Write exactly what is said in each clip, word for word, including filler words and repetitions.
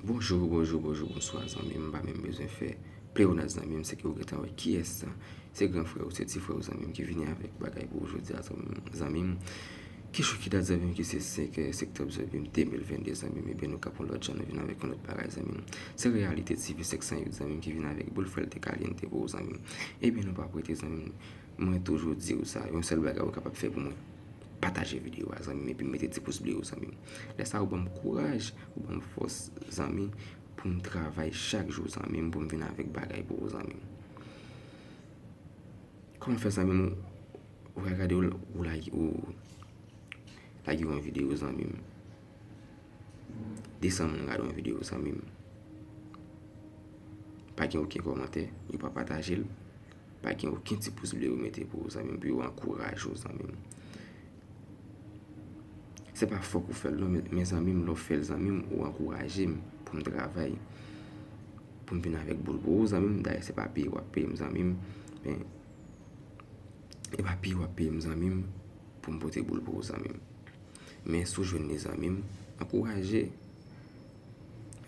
Bonjou, bonjou, bonjou, bonswa zanmi m, m pa menm bezwen fè pleyonaj zanmi m, se ke ou gentan wè kiyès. Se gran frè ou, se ti frè ou zanmi m ki vini avèk bagay pou ou jodi a zanmi m. Ki jou ki dat zanmi m, ki se senk septanm zanmi m, de mil venn de zanmi m, ebyen nou ka pran lòt jan, nou vin avèk yon lòt bagay zanmi m. Se Realite T V senk san uit zanmi m ki vin avèk boul frèl de kalyente pou ou zanmi m. Ebyen nou pa prete zanmi m, mwen toujou di ou sa, yon sèl bagay ou kapab fè pou mwen. Pataje videyo a zanmi m epi mete ti pous ble ou zanmi m. Lè sa ou ban m kouraj, ou ban m fòs zanmi pou m travay chak jou zanmi m pou m vin avèk bagay pou ou zanmi m. Kòman fè zanmi m ou, ou ka gade ou, ou like ou like yon videyo zanmi m. De san moun gade yon videyo zanmi m. Pa gen okenn kòmantè, yo pa pataje l. Pa gen okenn ti pous ble yo mete pou ou zanmi m, pou yo ankouraje w zanmi m. Se pa fòk ou fè l non, men zanmi m, lè w fè l zanmi m, ou ankouraje m pou m travay, pou m vin avèk boul pou ou zanmi m. Dayè se pa peye w ap peye m zanmi m, men e pa peye w ap peye m zanmi m pou m pote boul pou ou zanmi m. Men si w jwenn li zanmi m, ankouraje.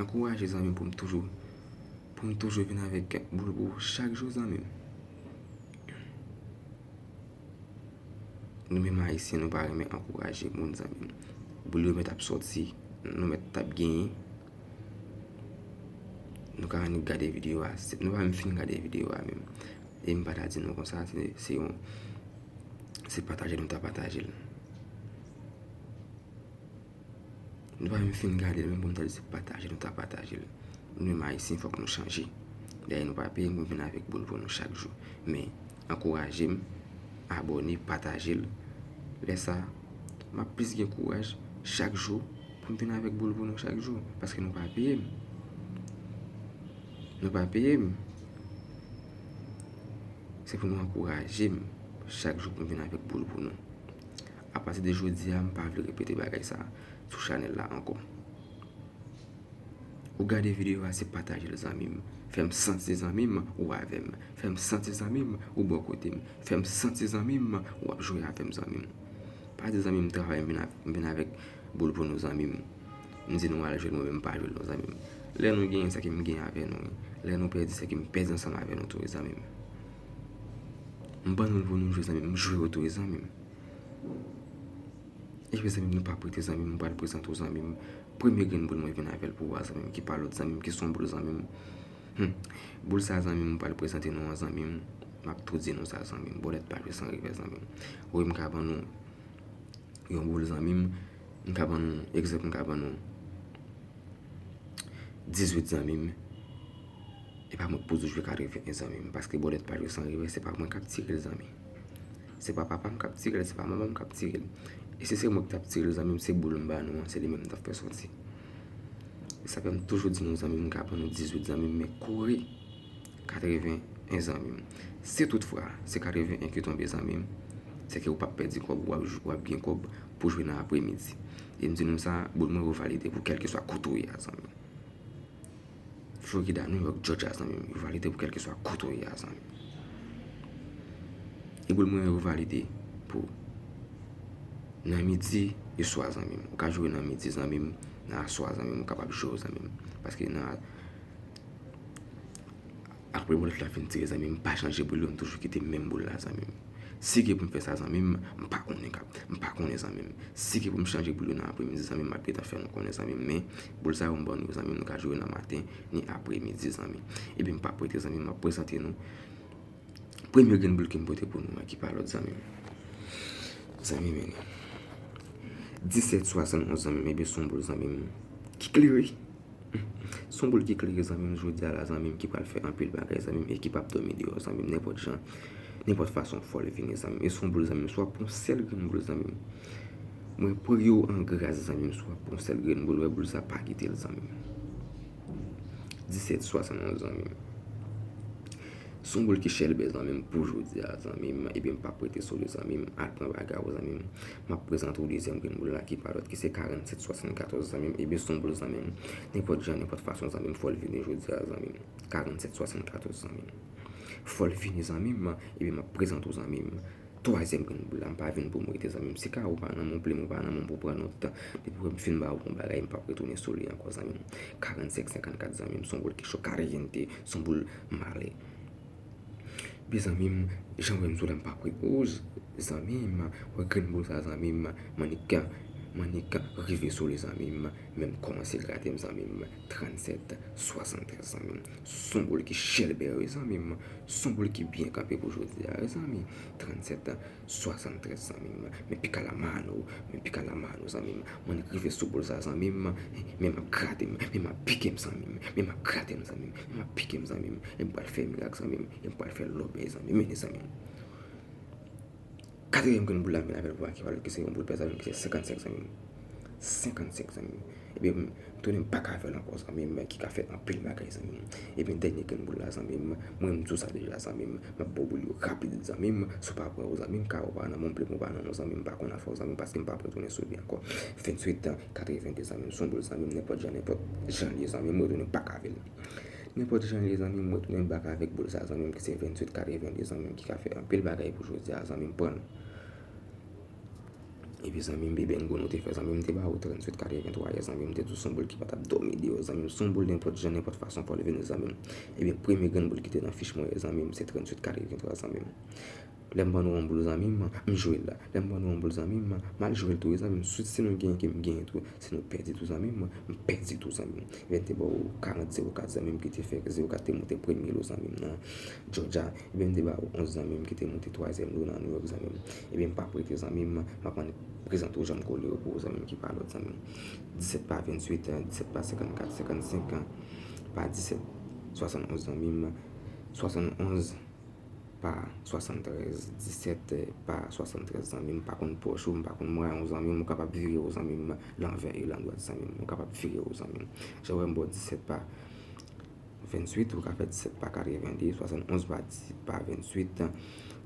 Ankouraje zanmi m pou m toujou, pou m toujou vin avèk boul pou ou chak jou zanmi m. Nou menm ayisyen nou pa renmen ankouraje moun zanmi m. Boul yo mèt ap sòti, nou mèt t ap genyen. Nou ka annik gade videyo a, nou pa menm fin gade videyo a menm. E m pa ta di nou konsa, se, se yon, se pataje nou ta pataje l. Nou pa menm fin gade l menm pou m ta di se pataje nou ta pataje l. Nou menm ayisyen fòk nou chanje. Dayè nou pa peye m pou m vin avèk boul pou nou chak jou. Men ankouraje m, abòne, pataje l. Lè sa m ap plis gen kouraj chak jou pou m vin avèk boul pou nou chak jou. Paske nou pa peye m. Nou pa peye m. Se pou nou ankouraje m chak jou pou m vin avèk boul pou nou. Apati de jodi a, m pa vle repete bagay sa sou chanèl la ankò. Ou gade videyo a, se pataje l zanmi m. Fè m santi zanmi m ou avè m. Fè m santi zanmi m ou bò kote m. Fè m santi zanmi m ou ap jwe avè m zanmi m. Pa di zanmi m travay m vin avèk boul pou nou zanmi m. M di nou al jwe l, mwen menm m pa jwe l non zanmi m. Lè nou genyen, se ke m genyen avè nou wi. Lè nou pèdi, se ke m pèdi ansanm avè nou tou wi zanmi m. M ban nou l pou nou jwe zanmi m, m jwe yo tou wi zanmi m. Epi zanmi m, nou pa prete zanmi m, m pral prezante w zanmi m. Premye grenn boul mwen vin avè l pou ou a zanmi m, ki pa lòt zanmi m, ki se yon boul zanmi m. Hmm. Boul sa zanmi m, m pral prezante nou an zanmi m. M ap tou di nou sa zanmi m, bòlèt pa jwe san revè zanmi m. Wi, m ka ban nou yon boul zanmi m, m ka ban nou, egzanp, m ka ban nou dizuit zanmi m. E pa mwen k pou di w jwe katreven en zanmi m, paske bòlèt pa jwe san revè, se pa mwen k ap tire l zanmi. Se pa papa m k ap tire l, se pa manman m k ap tire l. E si se mwen k t ap tire l zanmi m, se boul m ba nou an, se li menm m t ap fè sòti. E sa fè m toujou di nou zanmi m, m ka ban nou dizuit zanmi m, men kouri katreven en zanmi m. Si toutfwa se katreven en ki tonbe zanmi m, se ke ou p ap pèdi kòb, w ap, w ap gen kòb pou jwe nan apremidi. E m di nou sa, boul mwen yo valide pou kèlkeswa kote w ye a zanmi m. Florida, New York, Georgia zanmi m, yo valide pou kèlkeswa kote w ye a zanmi m. E boul mwen yo valide pou nan midi e swa zanmi m. Ou ka jwe nan midi zanmi m, nan aswè zanmi m, ou kapab jwe zanmi m. Paske nan apre bòlèt la fin tire zanmi m, pa chanje boul yo, m toujou kite menm boul la zanmi m. Si gen pou m fè sa zanmi m, m pa konnen kap, m pa konnen zanmi m. Si gen pou m chanje boul yo nan apremidi zanmi m, m ap gentan fè nou konnen zanmi m. Men boul sa yo m ban nou zanmi m, nou ka jwe nan maten ni apremidi zanmi. Ebyen m pa prete zanmi m, m ap prezante nou premye grenn boul ke m pote pou nou an, ki pa lòt zanmi m. Zanmi m, disèt swasann onz zanmi m, ebyen se yon boul zanmi m ki klere. Se yon boul ki klere zanmi m jodi a la zanmi m, ki pral fè anpil bagay zanmi m e ki p ap dòmi deyò zanmi m, nenpòt jan, nenpòt fason fò l vini zanmi m. E se yon boul zanmi m, si w ap pran yon sèl grenn boul zanmi m, mwen priye w an gras zanmi m, si w ap pran yon sèl grenn boul, wè boul sa pa kite l zanmi m. Disèt swasann onz zanmi m. Se yon boul ki chèlbè zanmi m pou jodi a zanmi m, ebyen m p ap rete sou li zanmi m, al pran bagay ou zanmi m. M ap prezante w dezyèm grenn boul la ki pa lòt ki se karannsèt swasannkatòz zanmi m, ebyen se yon boul zanmi m. Nenpòt jan, nenpòt fason zanmi m, fò l vini jodi a zanmi m. Karannsèt swasannkatòz zanmi m. Fò l vini zanmi m, ebyen m ap prezante w zanmi m. Twazyèm grenn boul la, m pa vin pou m rete, zanmi m. Si kare w pa nan men w, plim ou pa nan men w pou pran nòt, depi w wè m fin ba ou yon bagay, m p ap retounen sou li ankò, zanmi m. Karannsenk senkannkat, zanmi m, se yon boul ki cho. Katrevenn, se yon boul malè. Ebyen, zanmi m, jan w wè m sou la, m p ap rete, zanmi m. Wè grenn boul sa, zanmi m, m annik, m annik rive sou li, zanmi m. Men m kòmanse grate m, zanmi m. Trannsèt swasantrèz, zanmi m. Se yon boul ki chèlbè, wi, zanmi m. Se yon boul ki byen kanpe pou jodi a, wi, zanmi. Trannsèt swasantrèz, zanmi m. Men pika la mano, men pika la mano, zanmi m. M annik rive sou boul sa, zanmi m. Men m ap grate m, men m ap pike m, zanmi m. Men m ap grate m, zanmi m. Men m ap pike m, zanmi m. E m pral fè mirak, zanmi m. E m pral fè lòbèy, zanmi m. Men, zanmi m. Katriyèm grenn boul la, m vin avè l pou akifal, ki se yon boul pè, zanmi m, ki se senkannsenk, zanmi m. Senkannsenk, zanmi m. Ebyen, m tounen bak avè l ankò, zanmi m, ki ka fè anpil bagay, zanmi m. Ebyen, dènye grenn boul la, zanmi m, mwen, m di w sa deja, zanmi m, m ap ba w boul yo rapid, zanmi m. Si w pa pran yo, zanmi m, kare w pa nan men w, plim ou pa nan men w, zanmi m, m pa konn afè w, zanmi m, paske m p ap retounen sou li ankò. Venntuit, katrevende, zanmi m, se yon boul, zanmi m, nenpòt jan, nenpòt jan l ye, zanmi m, m retounen bak avè l. Nenpòt jan l ye, zanmi m, mwen tounen bak avèk boul sa, zanmi m, ki se venntuit katrevende, zanmi m, ki ka fè anpil bagay pou jodi a, zanmi m, pran l. Epi, zanmi m, Bibengo nou te fè, zanmi m, te ba ou tranntuit katrevenntwa yè, zanmi m, te di w se yon boul ki pa t ap dòmi deyò, zanmi m, se yon boul nenpòt jan, nenpòt fason fò l vini, zanmi m. Ebyen, premye grenn boul ki te nan fich mwen, zanmi m, se tranntuit katrevenntwa, zanmi m. Lè m ban nou yon boul, zanmi m, m jwe l la. Lè m ban nou yon boul, zanmi m, m al jwe l tou, wi, zanmi m. Si, si nou genyen, ke m genyen tou. Si nou pèdi tou, zanmi m, m pèdi tou, zanmi m. Ebyen, te ba w karant zewo kat, zanmi m, ki te fè zewo kat te moute premye lo, zanmi m, nan Georgia. Ebyen, m te ba w onz, zanmi m, ki te moute twazyèm lo nan New York, zanmi m. Ebyen, m p ap rete, zanmi m, m ap annik prezante w jan m kole yo pou ou, zanmi m, ki pa lòt, zanmi m. Disèt pa venntuit, disèt pa senkannkat, senkannsenk pa disèt, swasannonz, zanmi m, swasannonz pa swasantrèz, disèt pa swasantrèz, zanmi m, m pa konn pòch ou, m pa konn mwayen w, zanmi m, ou kapab vire w, zanmi m, lanvè e landwat, zanmi m, ou kapab vire w, zanmi m. Jan w wè m ba w disèt pa venntuit, ou ka fè disèt pa katrevende, swasannonz pa di, pa venntuit,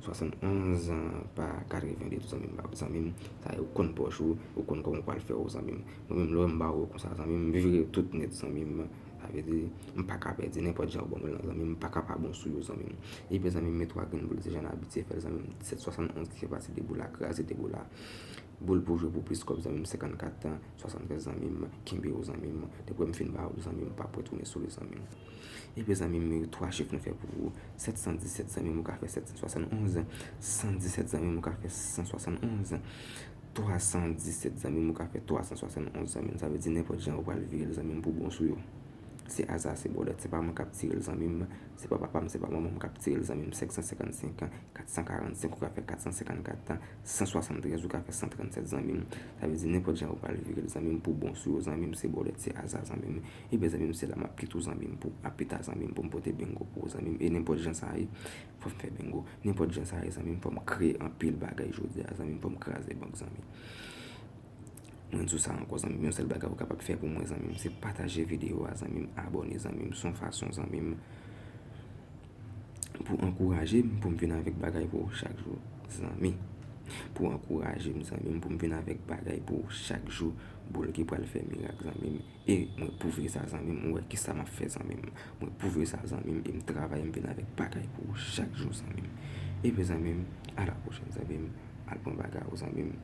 swasannonz pa katrevende, tou, zanmi m, zanmi m, sa yo konn pòch ou, ou konn kòman w pral fè w, zanmi m. Mwen menm, lè m ba w yo konsa, zanmi m, m vire tout nèt, zanmi m. Sa vle di, m pa ka pèdi nenpòt jan ou ban mwen lan, zanmi m, m pa ka pa bon sou yo, zanmi m. Ebyen, zanmi m, men twa grenn boul, se jan n abitye fè l, zanmi m, disèt swasannonz ki fè pati de boul la, kraze de boul la. Boul pou jwe pou plis kòb, zanmi m, senkannkat swasantrèz, zanmi m, kenbe yo, zanmi m. Depi m fin ba ou, zanmi m, m p ap retounen sou li, zanmi m. Ebyen, zanmi m, men twa chif nou fè pou ou. Sèt san disèt, zanmi m, ou ka fè sèt san swasannonz. San disèt, zanmi m, ou ka fè san swasannonz. Twa san disèt, zanmi m, ou ka fè twa san swasannonz, zanmi m. Sa vle di nenpòt jan ou pral vire l, zanmi m, pou bon sou yo. Se aza, se bòlèt, se pa mwen k ap tire l, zanmi m. Se pa papa m, se pa manman m k ap tire l, zanmi m. Senk san senkannsenk, kat san karannsenk, ou ka fè kat san senkannkat, san swasantrèz, ou ka fè san trannsèt, zanmi m. Sa vle di nenpòt jan ou pral vire l, zanmi m, pou bon sou yo, zanmi m, se bòlèt, se aza, zanmi m. Ebyen, zanmi m, se la m ap kite w, zanmi m, pou a pita, zanmi m, pou m pote bengo pou ou, zanmi m. E nenpòt jan sa ye, fò m fè bengo. Nenpòt jan sa ye, zanmi m, fò m kreye anpil bagay jodi a, zanmi m, fò m kraze bank, zanmi. Mwen di w sa ankò, zanmi m, yon sèl bagay ou kapab fè pou mwen, zanmi m, se pataje videyo a, zanmi m, abòne, zanmi m, se yon fason, zanmi m, pou ankouraje m, pou m vin avèk bagay pou ou chak jou, zanmi. Pou ankouraje m, zanmi m, pou m vin avèk bagay pou ou chak jou, boul ki pral fè mirak, zanmi m. E mwen pwouve sa, zanmi m, ou wè kisa m ap fè, zanmi m. Mwen pwouve sa, zanmi m, e m travay, m vin avèk bagay pou ou chak jou, zanmi m. Ebyen, zanmi m, a la pwochèn, zanmi m, al pran bagay ou, zanmi m.